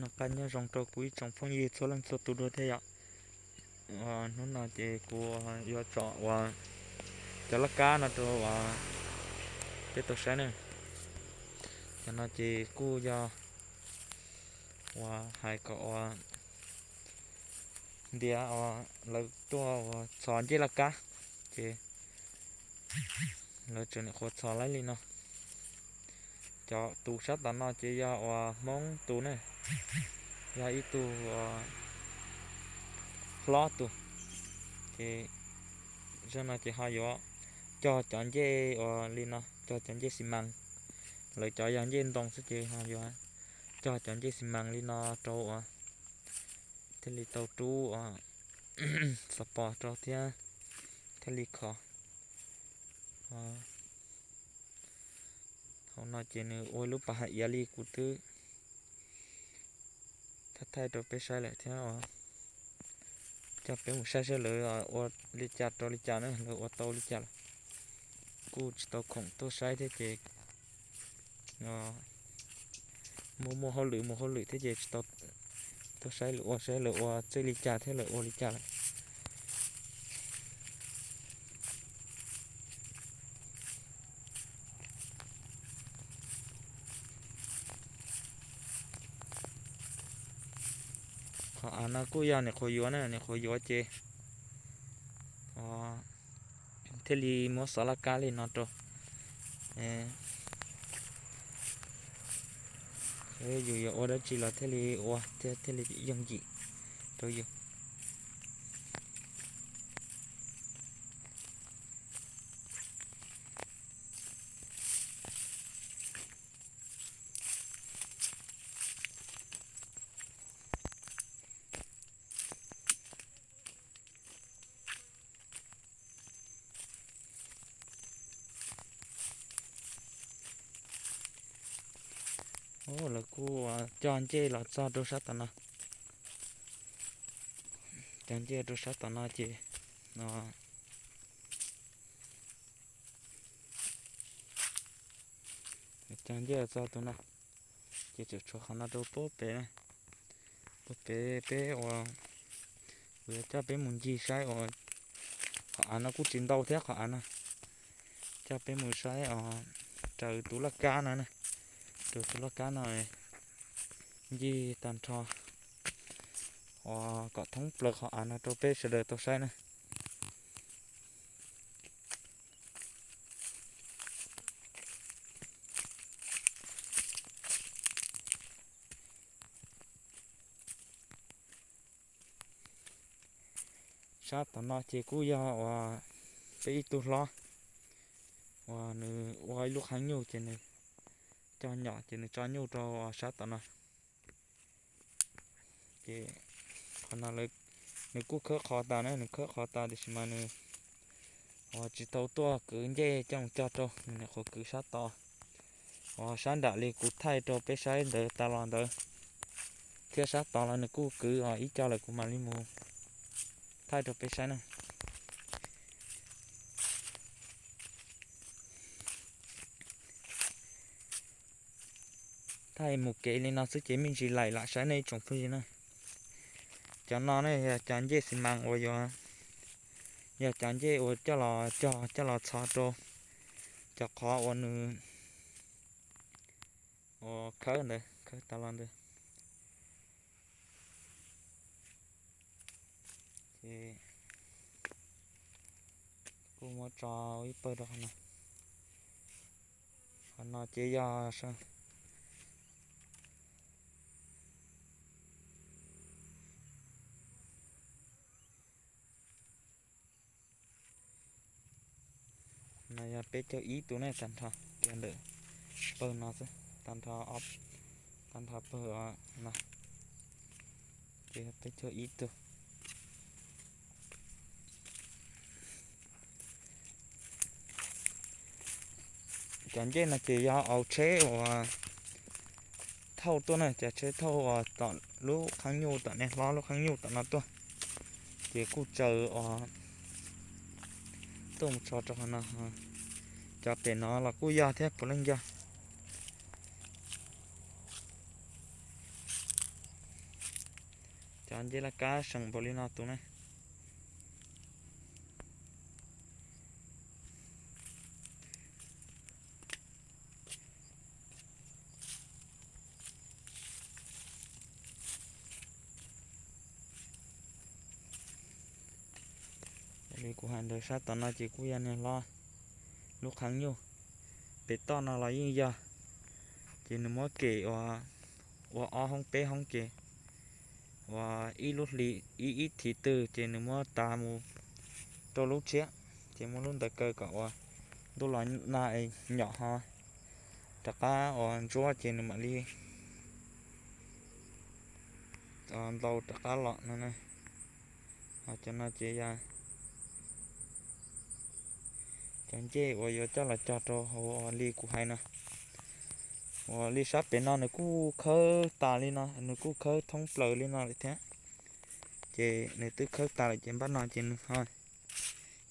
Noj qab nyob zoo rau kuv ib tsoom phooj ywg txhua leej txhua tus dua thiab yom. Hnub no ces kuv yuav tso ua cov laj kab no rau peb tau saib ne. Cov no ces kuj yog uas hais kom ua ntiav uas lawv tuaj uas txhos ncej laj kab, ces lawv tseem nyuam qhuav txhos laib li no. Cov tus sab tom no ces yog uas Hmoob tus ne, yog ib tug hlob tus. Ces zaj no ces ho yuav cog cov ncej uas li no, cog cov ncej xi mas. Lawv cov yog ncej ntoo xwb ces ho yuav cog cov ncej xi mas li no rau uas thiaj li tau rub uas xov pos rau thiab thiaj li khov. Hauv no ces nws ua lub pas hais iav li kuv twb thaij thaij rau peb saib lawm thiab os. Coj peb mus saib saib lawv ua li cas rau li cas na, lawv ua tau li cas lawm. Kuj tsis tau khoom tuaj saib thiab ces muaj muaj hauj lwm mus hauj lwm thiab ces tsis tau tuaj saib lawv ua, saib lawv ua txij li cas thiab lawv ua li cas lawm. Qhov av no kuj yog nyuam qhuav yuav na, nyuam qhuav yuav ces thiaj li muab xov laj kab li no rau. Yus yuav ua dab tsi los thiaj li ua thiaj, thiaj li yooj yim rau yus. Lawv kuj cog ncej los txog rau sab tom no. Cog ncej rau sab tom no ces no, cog ncej txog tus no, ces tseem tshuav qhov no rau puag pem, puag pem peb ua, kuv yuav coj peb mus ncig saib ua. Qhov av no kuj tsis ntau thiab qhov av no. Coj peb mus saib os, raws tus laj kab no na, raws tus laj kab no ncig tag nrho uas kom thoob plaws qhov av no rau peb sawv daws tau saib na. Sab tom no ces kuj yog uas peb ib tug hlob uas nws ua ib lub qhab nyuj ces nws coj nyom ces nws tso nyuj rau sab tom no. Ces qhov no nws kuj khawb qhov tas na, nws khawb qhov tas tiam sis mas nws uas tsis tau tuaj kwv ncej coj mus cog rau, nws nyuam qhuav kwv sab tod. Uas sab nram li kuv thaij rau peb saib ntawd tas los ntawd, thiab sab tod los nws kuj kwv os, ib co lawm kuv mam li mus thaij rau peb saib na. Thaij mus kev li no xwb ces me ntsis laim lam saib nej ib tsoom phooj ywg na. Cov no ne yog cov ncej xi mas uas yuav, yog cov ncej uas coj los cog coj los txhos rau cov qhov uas nws uas khawb ntawd, khawb tas los ntawd. Ces kuj muab tso ib pawg rau qhov no. Qhov no ces yog no yog peb caug ib tug ne, tag nrho tias ntawm pawg no xwb, tag nrho, tag nrho pawg no ces yog peb caug ib tug. Cov ncej no ces yog aus tsheb uas thauj tuaj na, cov tsheb thauj uas tom lub qhab nyuj tom nej hlob lub qhab nyuj tom no tuaj, ces kuj tsaws uas tuaj mus tso rau qhov no. Cov pem no los kuj yog thiab puav leej yog. Cov ncej laj kab seem npaum li no tus ne. Li kuv hais ntawd, sab tom no ces kuj yog niag hlob lub qhov nyuj. Pem toj no los yeej yog, ces nws muab kem ua, ua ob hoob peb hoob ces ua ib lub hli, ib ib thiv twg ces nws muab tas mus rau lub tshiab, ces muab lub ntawd kaw kom ua ntuj los nag nyom ho rov qab ua ntsuab ces nws mam li ntau rov qab los no. Ho cov no ces yog cov ncej uas yuav coj los cog rau hauv li kuv hais no. Uas li sab pem no nws kuj khawb tas li no, nws kuj khawb thoob plaws li no lawm thiab. Ces nws twb khawb tas lawm ces npaj no ces nws ho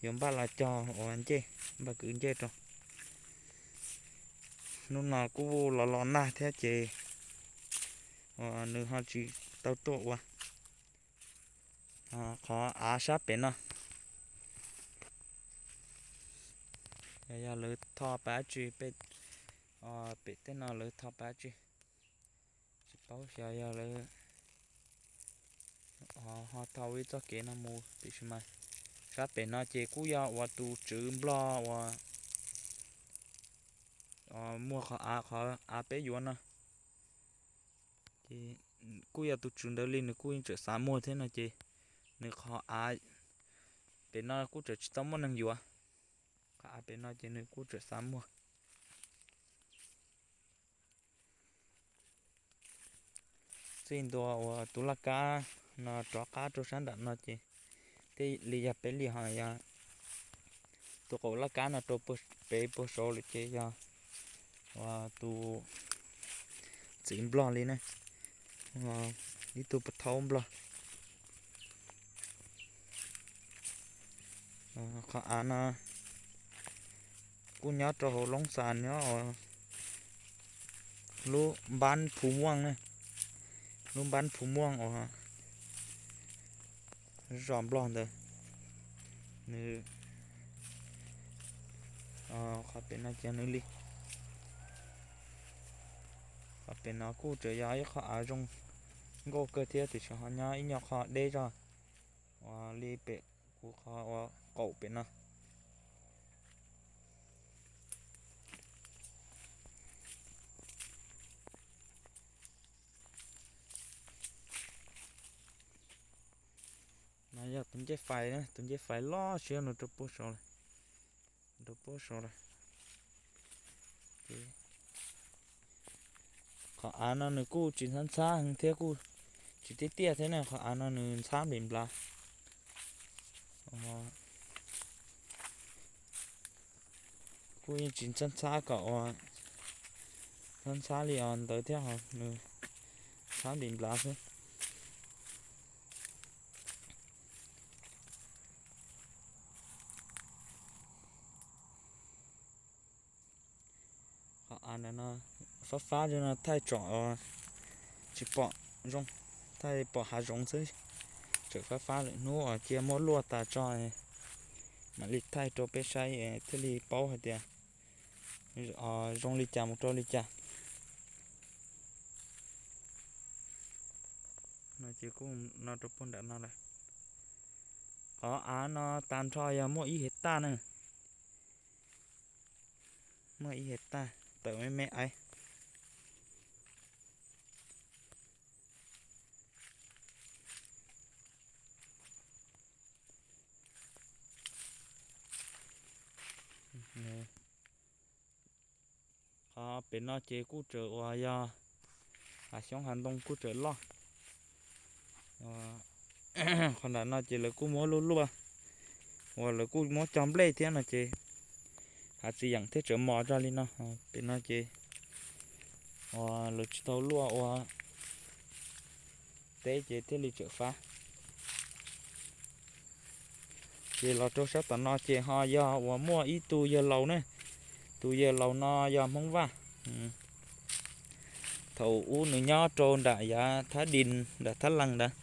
yuav npaj los cog uas ncej, npaj kwv ncej rau. Hnub no kuj los los nag thiab ces uas nws ho tsis tau tuaj ua. Qhov av sab pem no, yog lawv tho pab tsi, pem tej no lawv tho pab tsi, tsis paub xyov yog lawv ho tho ua ib txoj kev no mus tiam sis mas sab pem no ces kuj yog uas tus tswv nplog uas muag qhov av, qhov av peb yuav no. Ces kuj yog tus tswv ntawd li nws kuj yeej tseem xav muag thiab no ces nws qhov av pem no kuj tseem tsis tau muaj neeg yuav. Qhov av pem no ces nws kuj tseem xav muag. Txij ntua uas tus laj kab no rov qab rau sab nram no ces thiaj li yog peb li ho yog tus qaum laj kab no rau pem puag saud lawm ces yog uas tus txiv nplog li ne, ib tug pov thaub nplog. Qhov av no kuj nyob rau hauv Loob Xas nyob lub npab Phu Muaj ne, lub npab Phu Muaj uas zos nplog ntawd. Nws, qhov pem no ces nws li, qhov pem no kuj tseem yog ib qho av zoo nkauj kawg thiab tiam sis ho nyob ib nyuag qho deb zog uas li pem kuv qhov uas qaum pem no. No yog tus ncej fais, tus ncej fais loj siab no rau puag saud lawm, rau puag saud lawm. Qhov av no nws kuj tsis ntxhab ntxhab heev thiab kuj tsis tiaj tiaj thiab ne, qhov av no nws ntxhab nplim nplav. Kuj yeej tsis ntxhab ntxhab kom uas ntxhab ntxhab li os ntawd thiab, ho nws ntxhab nplim nplav xwb. Qhov av ntawm no fab fab li no thaij tsom tsis pom zoo, thaij pom hav zoov xwb, tseem fab fab lawm. Hnub uas cia muab luaj tas tso mam li thaij rau peb saib thiaj li paub hais tias zoo li cas mus rau li cas. No ces kuj no rau puag nram no lawm. Qhov av no tag nrho yog muaj ib hais taj na, muaj ib hais taj tawm me me aiv. Qhov pem no ces kuj tseem uas yog hav xyoob hav ntoo kuj tseem loj. Qhov nram no ces lawv kuj muab luaj luaj, uas lawv kuj muab cog nplej thiab no ces hav txiv yeem thiab tseem mos zog li no. Pem no ces uas lawv tsis tau luaj ua teb ces thiaj li tseem fab. Ces los rau sab tom no ces ho yog uas muaj ib tug yawg laus ne, tus yawg laus no yog Hmoob Vaj. Thaum ub nws nyob rau nram yav Thab Dis nram Thab Lees ntawd,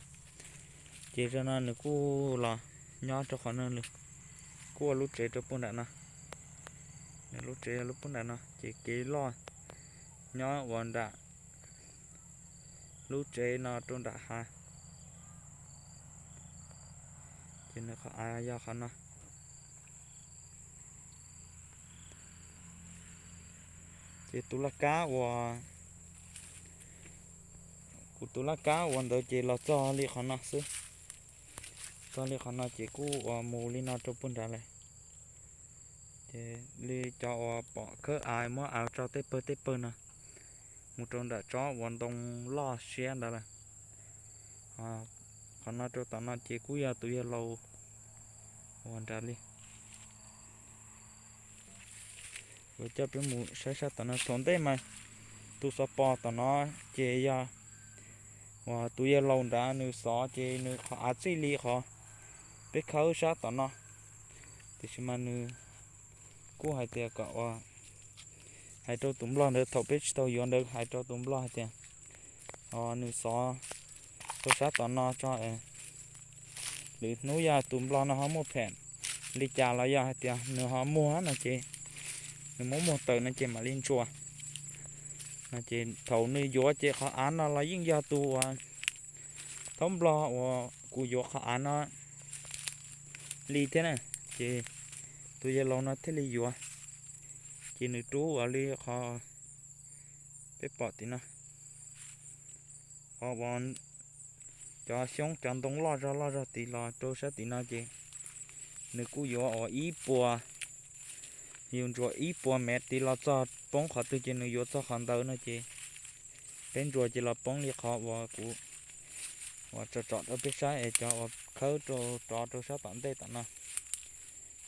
Ces no nws kuj los nyob rau qhov no, nws kuj ua lub tsev rau puag nram no. Nws lub tsev ua lub puag nram no ces kev loj nyob ua nram lub tsev no rau nram hav. Ces nws qhov av yog qhov no. Ces tus laj kab uas, kuv tus laj kab uas ntawd ces los txog li qhov no xwb. Txog li qhov no ces kuj uas mus li no rau puag nrad lawm. Ces li cov uas pom khawb av muab av tso tej pawg tej pawg no, mus rau nram tsob uas ntoo loj siab ntawd lawm. Qhov no rau tom no ces kuj yog tus yawg laus uas nrad li. Yuav coj peb mus saib sab tom no. Thaum ntej mas tus xov pos tom no ces yog uas tus yawg laus nrad nws xov ces nws qhov av txij li qhov peb khawb sab tom no. Tiam sis mas nws kuj hais tias kom uas hais rau tus nplog ntawd, thaum peb tsis tau yuav ntawd hais rau tus nplog hais tias nws xov rau sab tom no tso, lwm hnub yog tus nplog no ho muaj phem li cas los yog hais tias nws ho muag no ces nws muab muag tawm no ces mam li ntsuas. No ces thaum nws yuav ces qhov av no los yeej yog tus uas thaub nplog uas kuv yuav qhov av no li thiab na. Ces tus yawg laus no thiaj li yuav, ces nws rub uas li qhov peb pom tim no, qhov uas cov xyoob cov ntoo loj zog loj zog tid los rau sab tim no ces nws kuj yuav uas ib puas, yus ntsuas ib puas mev tid los txog poob qhov twg ces nws yuav txog qhov ntawd no ces peb ntsuas ces los poob li qhov uas kuv uas tsom tsom rau peb saib es cov uas khawb rau rov rau sab tom ntej tom no.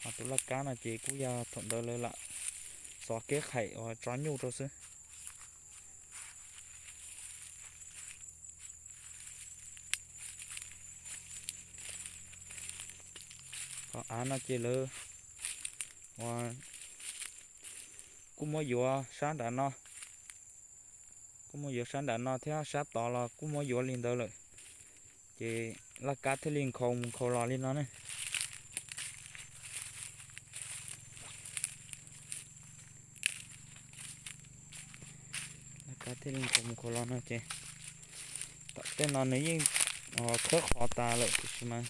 Ho tus laj kab no ces kuj yog thaum ntawd lawv lam xov kev qhais uas tso nyuj rau xwb. Qhov av no ces lawv uas kuj muab yuav sab nram no, kuj muab yuav sab nram no thiab sab tod los kuj muab yuav li ntawd lawm. Ces laj kab thiaj li nkhaus mus nkhaus los li no ne. Laj kab thiaj li nkhaus mus nkhaus los no ces tom tej no nws yeej khawb qhov tas lawm tiam sis mas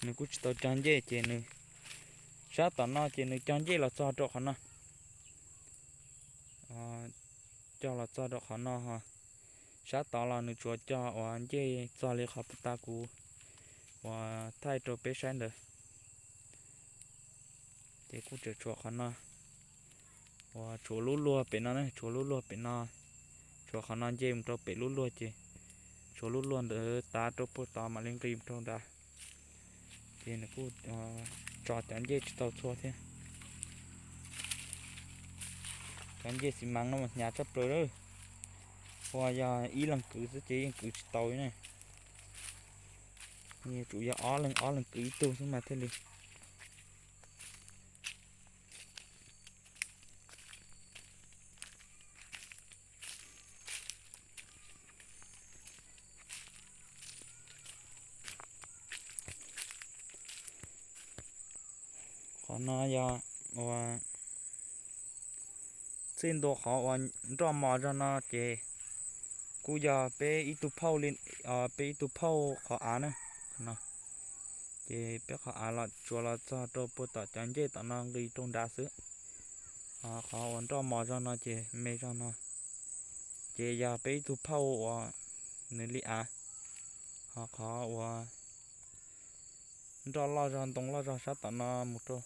nws kuj tsis tau cog ncej ces nws sab tom no ces nws cog ncej los txog rau qhov no. Cog los txog rau qhov no ho sab tod los nws tsuas cog uas ncej txog li qhov puag ta kuv uas thaij rau peb saib ntawd. Ces kuj tseem tshuav qhov no uas tshuav lub luag pem no ne, tshuav lub luag pem no, tshuav qhov no nce mus rau pem lub luag ces tshuav lub luag ntawd tav rau puag tod mam li nqis mus rau nrad. Ces nws kuj tso cov ncej tsis tau txhua thiab. Cov ncej xi mas no mas hnyav tshaj plaws lawm. Ua yog ib leeg kwv xwb ces yeej kwv tsis tau ne. Yuav tsum yog ob leeg ob leeg kwv ib tug xwb mas thiaj li. Qhov no yog uas txij ntua qhov uas nroj mos zog no ces kuj yog peb ib tug phauj li, peb ib tug phauj qhov av na. No ces peb qhov av los tsuas los txog rau puag tom cov ncej tom no nqis rau nrad xwb. Qhov uas nroj mos zog no ces me zog no ces yog peb ib tug phauj uas nws li av. Ho qhov uas nroj loj zog ntoo loj zog sab tom no mus rau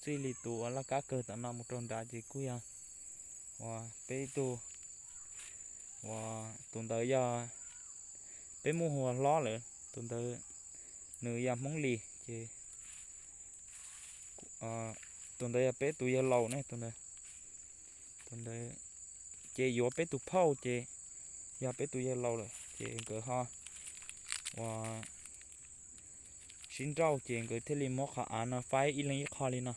txij li tus uas laj kab kawg tom no mus rau nrad ces kuj yog uas peb ib tug uas tus ntawd yog peb muab hu ua hlob lawm, tus ntawd nws yog Hmoob Lis ces tus ntawd yog peb tus yawg laus ne, tus ntawd, tus ntawd ces yuav peb tus phauj ces yog peb tus yawg laus lawm ces nkawd ho uas sib nrauj ces nkawd thiaj li muab qhov av no faib ib leeg ib qho li no.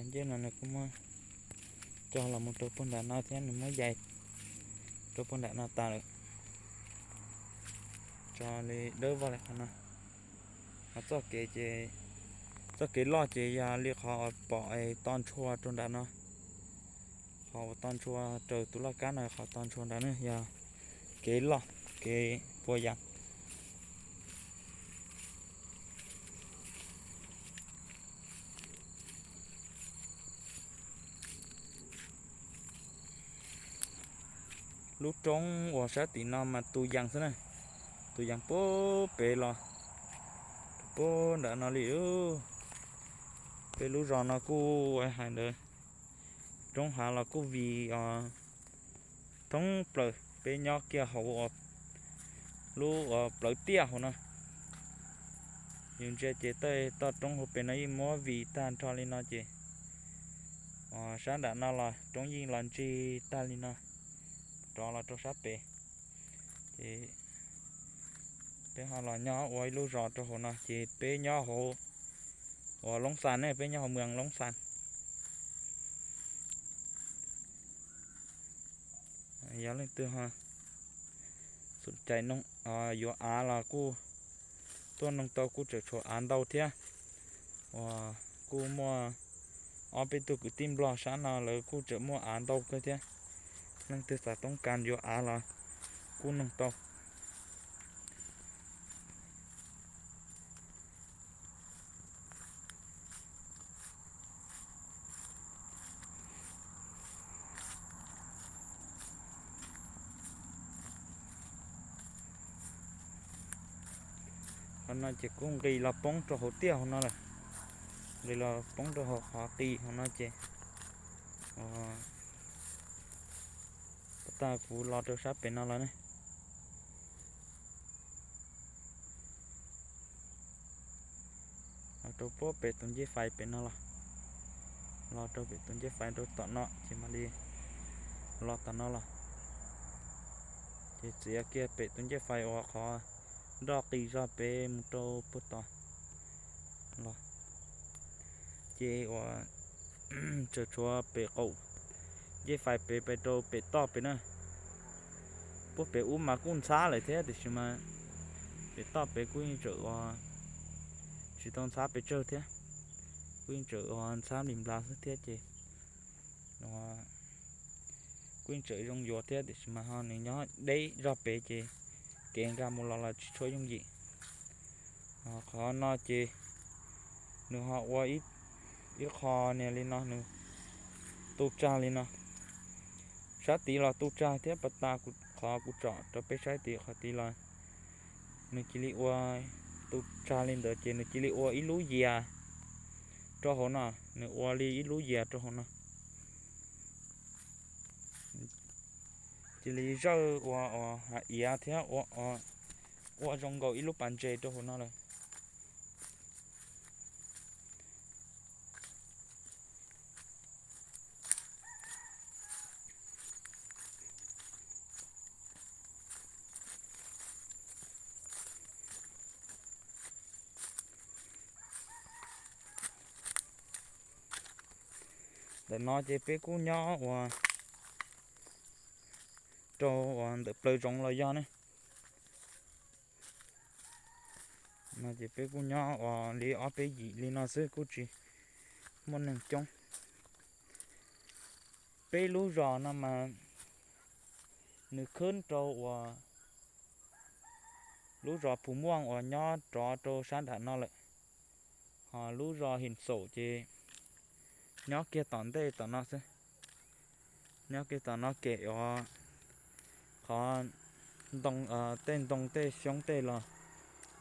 Ncej no nws kuj muab cog los mus rau puag nram no thiab, nws muab yais rau puag nram no tas lawm. Tso li dawb vog li qhov no. Ho txoj kev ces, txoj kev loj ces yog li qhov uas pom to ntshua rau nram no. Qhov uas to ntshua raws tus laj kab no, qhov to ntshua nrad ne yog kev loj, kev puas yas. Lub roob uas sab tim no mas tus yees xwb na, tus yees puag pem los, puag nram no li. Peb lub zos no kuj hais ntawd, roob hav los kuj vim os, thoob plaws peb nyob kiag hauv lub uas plawv tiaj hauv no. Yus ntsia ces tej toj roob hauv pes no yeej muab vim tag nrho li no ces sab nram no los roob yeej los ntsig tag li no, rov los rau sab pem. Ces peb ho los nyob ua ib lub zos rau hauv no ces peb nyob hauv uas Loob Xas ne, peb nyob hauv moos Loob Xas. Yog leej twg ho xom cai yuav av los kuj tuaj noog tau, kuj tseem tshuav av ntau thiab. Uas kuj muaj ob peb tug kwv tij Nplog sab no lawv kuj tseem muaj av ntau kawg thiab. Leej twg xav toob kas yuav av los kuj noog tau. Qhov no ces kuj nqis los poob rau hauv tiaj hauv no lawm, nqis los poob rau hauv qhov qis hauv no ces, tag kuv los rau sab pem no los ne. Los rau puag pem tus ncej fais pem no los, los rau pem tus ncej fais rau tom no ces mam li los tom no los. Ces txiav kiag pem tus ncej fais uas qhov nroj qis zog pem mus rau puag tod los. Ces uas tseem tshuav pem qaum ncej fais pem pem rau pem toj pem na. Puag pem ub mas kuj ntxhab lawm thiab tiam sis mas pem toj pem kuj yeej tseem uas tsis tau ntxhab pes tsawg thiab, kuj yeej tseem uas ntxhab li nplas xwb thiab ces kuj yeej tseem zoo yuav thiab tiam sis mas ho nws nyob deb zog pem ces kev nkag mus los los tsis tshua yooj yim. Qhov no ces nws ho ua ib qho niag li no, nws tu tsag li no. Sab tid los tu tsag thiab, pas tas qhov kuv tsom rau peb saib tid, qhov tid los nws cia li ua tu tsag li ntawd ces nws cia li ua ib lub yias rau hauv no, nws ua li ib lub yias rau hauv no. Cia li zawj ua hav iav thiab ua zoo nkaus ib lub pas ntses rau hauv no lawm. Ntawm no ces peb kuj nyob ua rau uas ntawm plaws zoov los yog ne. No ces peb kuj nyob ua li ob peb yim li no xwb, kuj tsis muaj neeg coob. Peb lub zos no mas nws khwb rau uas lub zos Phu Muaj uas nyob rov rau sab nram no lawm, ho lub zos Him Xaum ces nyob kiag tom ntej tom no xwb. Nyob kiag tom no kem uas qhov ntoo, tej ntoo tej xyoob tej los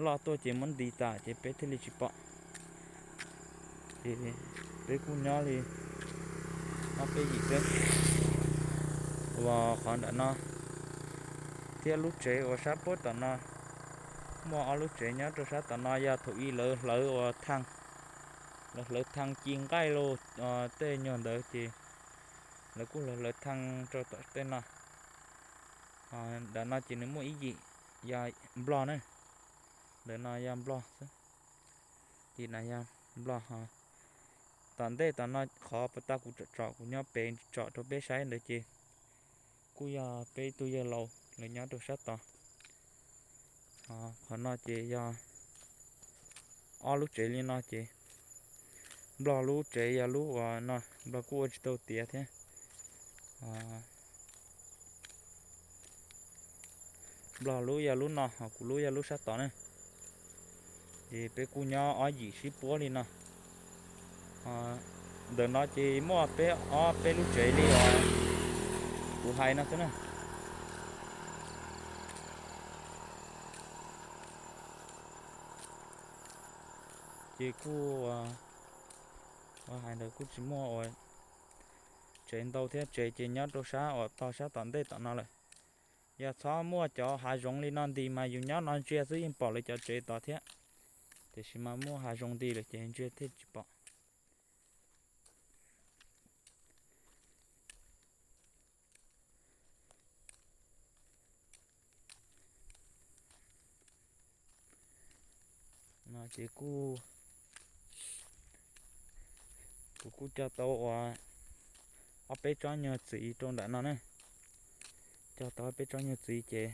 loj tuaj ces muab ntis tas ces peb thiaj li tsis pom. Ces peb kuj nyob li ob peb yim xwb uas qhov nram no thiab lub tsev uas sab puag tom no. Muaj ob lub tsev nyob rau sab tom no yog thaum ub lawv hlawv uas thaj, lawv hlawv thaj ci nqaij los tej nyuag ntawd ces lawv kuj hlawv hlawv thaj rau tom tej no. Ho nram no ces nws muaj ib yim yog Nplog na, ntawm no yog Nplog xwb. Ces no yog Nplog ho Tom ntej tom no qhov puas tag kuv tsom tsom kuv nyob pem tsom rau peb saib ntawd ces kuj yog peb ib tug yawg laus lawv nyob rau sab tod. Qhov no ces yog ob lub tsev li no ces nplog lub tsev yog lub uas no nplog kuj ua tsis tau tiav thiab. Nplog lub yog lub no ho kuv lub yog lub sab tod na. Ces peb kuj nyob ob yim sib puab li no. Ntawm no ces muaj peb ob peb lub tsev li os kuv hais no xwb na. Ces kuj ua hais ntawd kuj tsis muaj ua tsev ntau thiab, tsev ces nyob rau sab uas tog sab tom ntej tom no lawm. Yog txhob muaj cov hav zoov li no nti mas yus nyob no ntsia xwb yeej pom lawv cov tsev tod thiab, tiam sis mas muaj hav zoov nti lawm ces ntsia thiaj tsis pom. No ces kuj, kuv kuj cog tau uas ob peb tsob nyuag txiv rau nram no na. Cog tau ob peb tsob nyuag txiv ces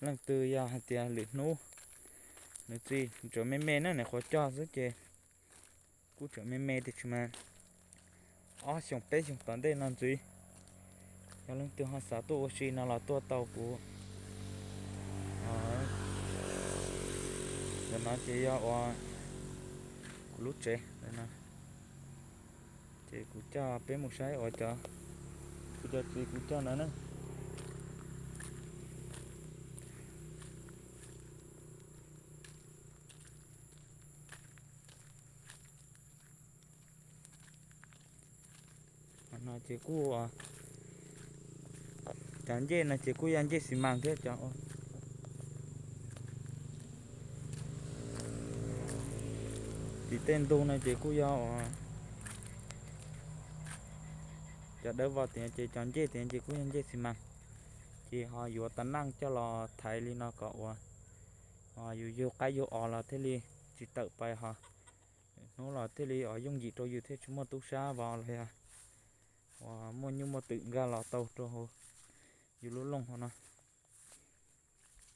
leej twg yog hais tias lwm hnub nws txiv tseem me me na, nws qhuav cog xwb ces kuj tseem me me tiam sis mas ob xyoos peb xyoos tom ntej no ntxiv, yog leej twg ho xav tuaj ua si no los tuaj tau kuv. Ntawm no ces yog uas kuv lub tsev ntawm no. Ces kuv coj peb mus saib uas cov, kuv cov txiv kuv cog no na. No ces kuj, cov ncej no ces kuj yog ncej xi mas thiab cov. Tim tej ntug no ces kuj yog uas cov dawb vog tias ces cov ncej tias ces kuj yog ncej xi mas. Ces ho yuav tas neej coj los thaiv li no kom uas yus yug qaib yug os los thiaj li tsis tawm pais ho hnub los thiaj li uas yooj yim rau yus thiaj tsis muaj tub sab vov los yog uas muaj nyuj muaj twm nkag los tau rau hauv yus lub looj hauv no.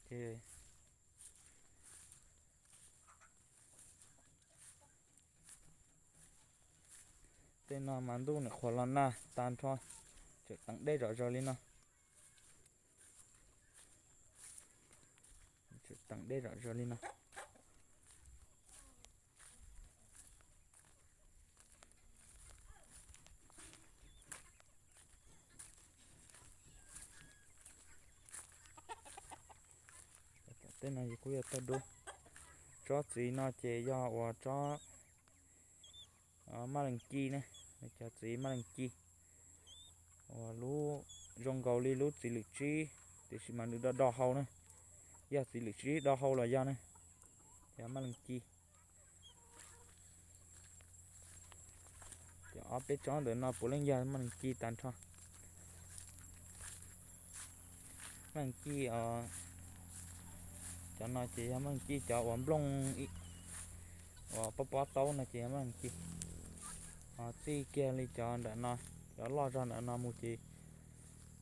Ces tej no mas ntuj nws qhuav los nag tag nrho, tseem teev dej zom zaws li no. Teev dej zom zaws li no. Tej no kuj yog tauj dub. Tsob txiv no ces yog uas tsob maj leej ci na, cov txiv maj leej ci uas lub zoo nkaus li lub txiv lwm tsib, tiam sis mas nws do do hau na. Yog txiv lwm tsib do hau los yog na, yog maj leej ci. Cov ob peb tsob ntawm no puav leej yog maj leej ci tag nrho. Maj leej ci, cov no ces yog maj leej ci, cov uas nplooj uas pob pob taub no ces yog maj leej ci. Ho txij kiag li cov nram no, cov loj zog nram no mus ces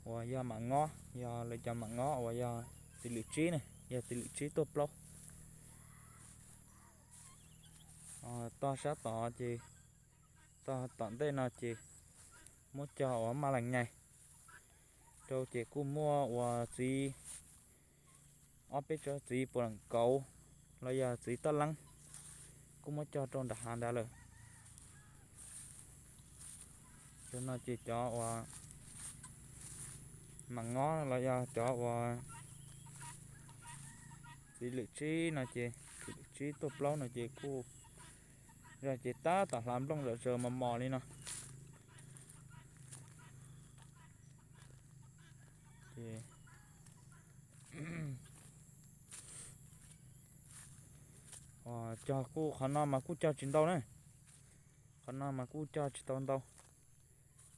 uas yog mam ngob, yog lawv cov mam ngob uas yog txiv lwm tsib na, yog txiv lwm tsib tuaj plaub. Tog sab tod ces, tog tom ntej no ces muab cog uas maj leej nyais rau ces kuj muaj uas txiv, ob peb tsob txiv puas leem kauv los yog txiv taj leeb kuj muab cog rau nram hav ntawd lawm. Cov no ces cov uas mam ngob los yog cov uas txiv lwm tsib no ces, txiv lwm tsib tuaj plaub no ces kuj zog ces tab tom hlav nplooj zom zaws mos mos li no. Ces cog kuj, qhov no mas kuj cog tsis ntau na. Qhov no mas kuj cog tsis tau ntau.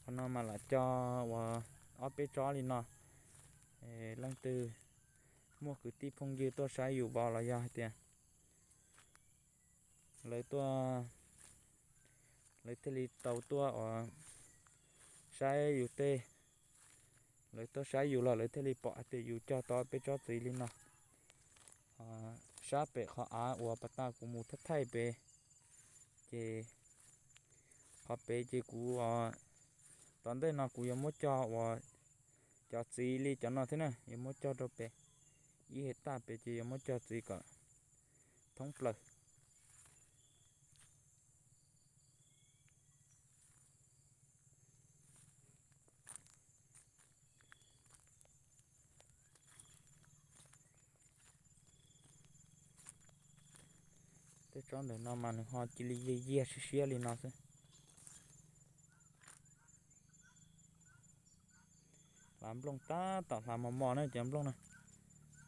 Qhov no mas lam cog uas ob peb tsob li no. Leej twg muaj kwv tij phooj ywg tuaj saib yus vos los yog hais tias lawv tuaj, lawv thiaj li tau tuaj uas saib yus tej, lawv tuaj saib yus los lawv thiaj li pom hais tias yus cog tau peb tsob txiv li no. Sab pem qhov av uas pas tas kuv mus thaij thaij pem, ces qhov pem ces kuv, tom ntej no kuv yuav muab cog uas cov txiv li cov no thiab na, yuav muab cog rau pem ib hais taj pem ces yuav muab cog txiv kom thoob plaws. Tej tsob ntawm no mas nws ho cia li yiag yiag siab siab li no xwb. Hlav nplooj tab tom hlav mos mos na cov nplooj na,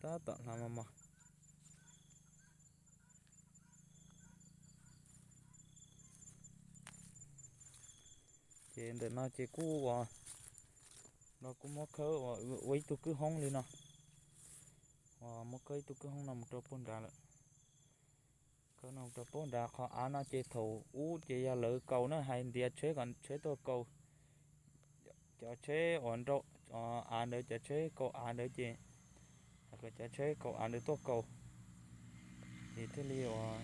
tab tom hlav mos mos. Ces ntawm no ces kuj uas, no kuj muab khawb ua ib tug kwj hoob li no, uas muab khawb ib tug kwj hoob no mus rau puag nrad lawm. Khawb no mus rau puag nrad, qhov av no ces thaum ub ces yog lawv kaus na, hais ntiav tsheb kom tsheb tuaj kaus, cov tsheb uas nrau av ntawd, cov tsheb kaus av ntawd ces, cov tsheb kaus av ntawd tuaj kaus, ces thiaj li uas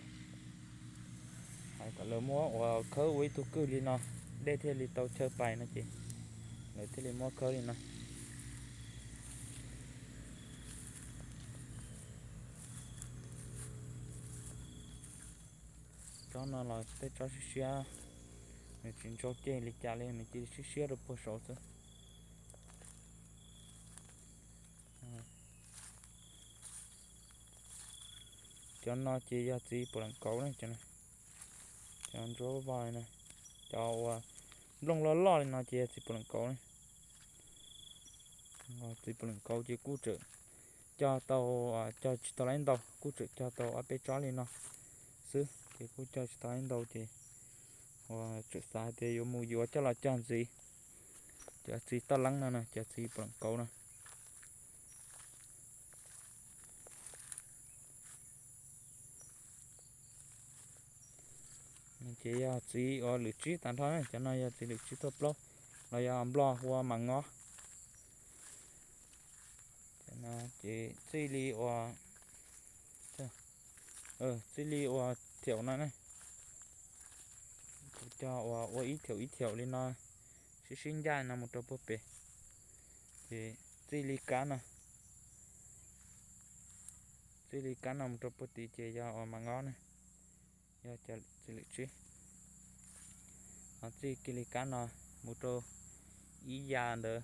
hais kom lawv muab uas khawb ua ib tug kwj li no, dej thiaj li tau chaw pais no ces lawv thiaj li muab khawb li no. Tsob no los tej tsob siab siab, nws tsis ntsau ceg li cas li, nws cia li siab siab rau puag saud xwb. Cov no ces yog txiv puav leej kauv na, cov ntsuab vog li no, cov uas nplooj loj loj li no ces yog txiv puav leej kauv na. Txiv puav leej kauv ces kuj tseem cog tau, cog tsis tau laib ntau, kuj tseem cog tau ob peb tsob li no xwb ces kuj cog tsis tau laib ntau ces uas tseem xav hais tias yuav mus yuav coj los cog ntxiv. Cov txiv toj leeb no na, cov txiv puav leej kauv no. Ces yog txiv uas lwm tsib tag nrho, cov no yog txiv lwm tsib tuaj plaub los yog nplog hu ua mas ngob. Ces txij li uas, txij li uas thiaum no ne, kuv cog uas ua ib thiaum ib thiaum li no, sib sib ncaj no mus rau puag pem. Ces txij li kab no, txij li kab no mus rau puag tid ces yog uas mas ngob ne, yog cov txiv lwm tsib. Ho txij kiag li kab no mus rau ib yam ntawd,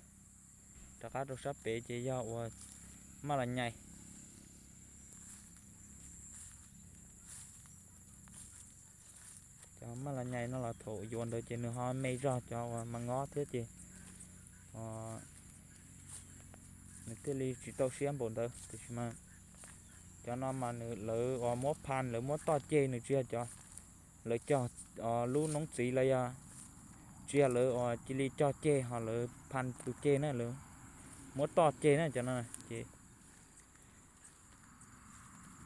rov qab rau sab pem ces yog uas maj las nyais. Cov maj las nyais no los thaum yuav ntawd ces nws ho me zog cov uas mas ngob thiab ces nws thiaj li tsis tau siab npaum ntawd, tiam sis mas cov no mas nws lawv uas muab pha, lawv muab toj ceg, nws tsis yog cov lawv cog lub noob txiv los yog tsis yog lawv uas cia li cog ceg ho lawv pha tus ceg na, lawv muab toj ceg na cov no ces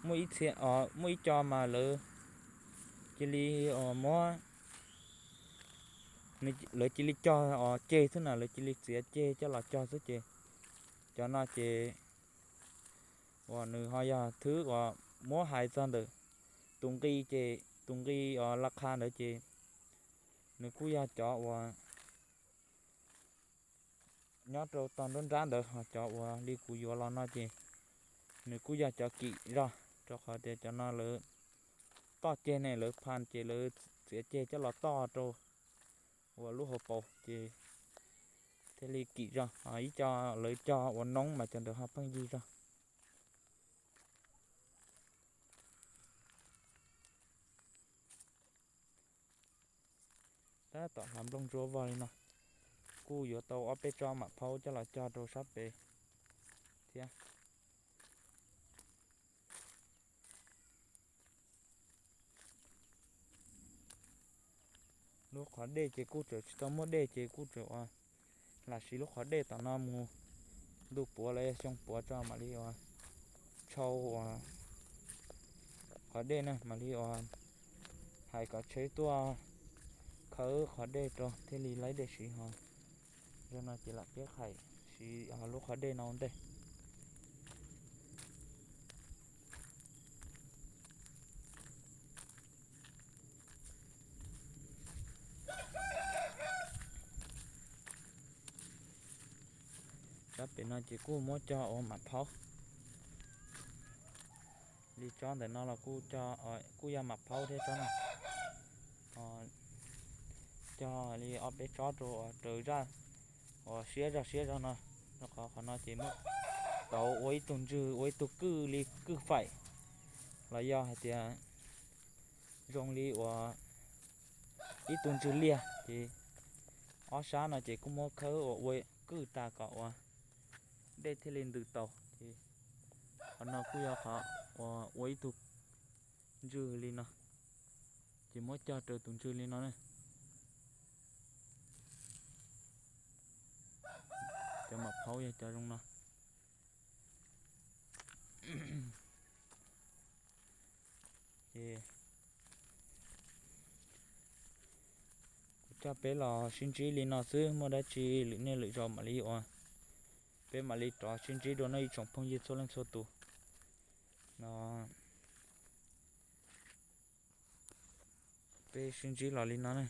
muaj ib txhia, muaj ib co mas lawv cia li muab, lawv cia li cog ceg xwb na, lawv cia li txiav ceg coj los cog xwb ces cov no ces uas nws ho yog thwb uas muab hais txog ntawm tus nqi ces tus nqi uas la qha ntawd ces nws kuj yog cov uas nyob rau tog nruab nrab ntawd, ho cov uas li kuv yuav los no ces nws kuj yog cov kim zog, rau qhov tias cov no lawv toj ceg ne, lawv pha ces lawv txiav ceg coj los toj rau uas lub hauv paus ces thiaj li kim zog. Ho ib co lawv cog ua noob mas cov ntawd ho pheej yig zog. Tab tom hlav nplooj ntsuab vog li no, kuj yuav tau ob peb tsob mam phaub coj los cog rau sab pem thiab. Lub qhov dej ces kuj tseem tsis tau muaj dej ces kuj tseem ua lam siv lub qhov dej tom no mus ntu puav los yog xyoo puav tso mam li ua tshau uas qhov dej na, mam li uas hais kom tsheb tuaj khawb qhov dej rau thiaj li laib dej siv ho. Zaum no ces lam peb qhaim siv ho lub qhov dej no ua ntej. Sab pem no ces kuj muab cog ua mam phaub. Li tsob ntawm no los kuj yog mam phaub thiab tsob no. Cog li ob peb tsob rau uas raws zaj uas siab zog siab zog no, rau qhov qhov no ces muab tau ua ib tug ntswg ua ib tug kwj li kwj faim los yog hais tias zoo li uas ib tug ntswg liaj ces ob sab no ces kuj muab khawb uas ua kwj tas kom uas dej thiaj li ntws tau ces qhov no kuj yog qhov uas ua ib tug ntswg li no ces muab cog raws tus ntswg li no na. Cov mam phaub yog cov zoo no. Ces kuv coj peb los sib ntsib li no xwb, muaj dab tsi lwm niaj lwm zaus mam li uas peb mam li rov sib ntsib dua no ib tsoom phooj ywg txhua leej txhua tus no. Peb sib ntsib los li no na.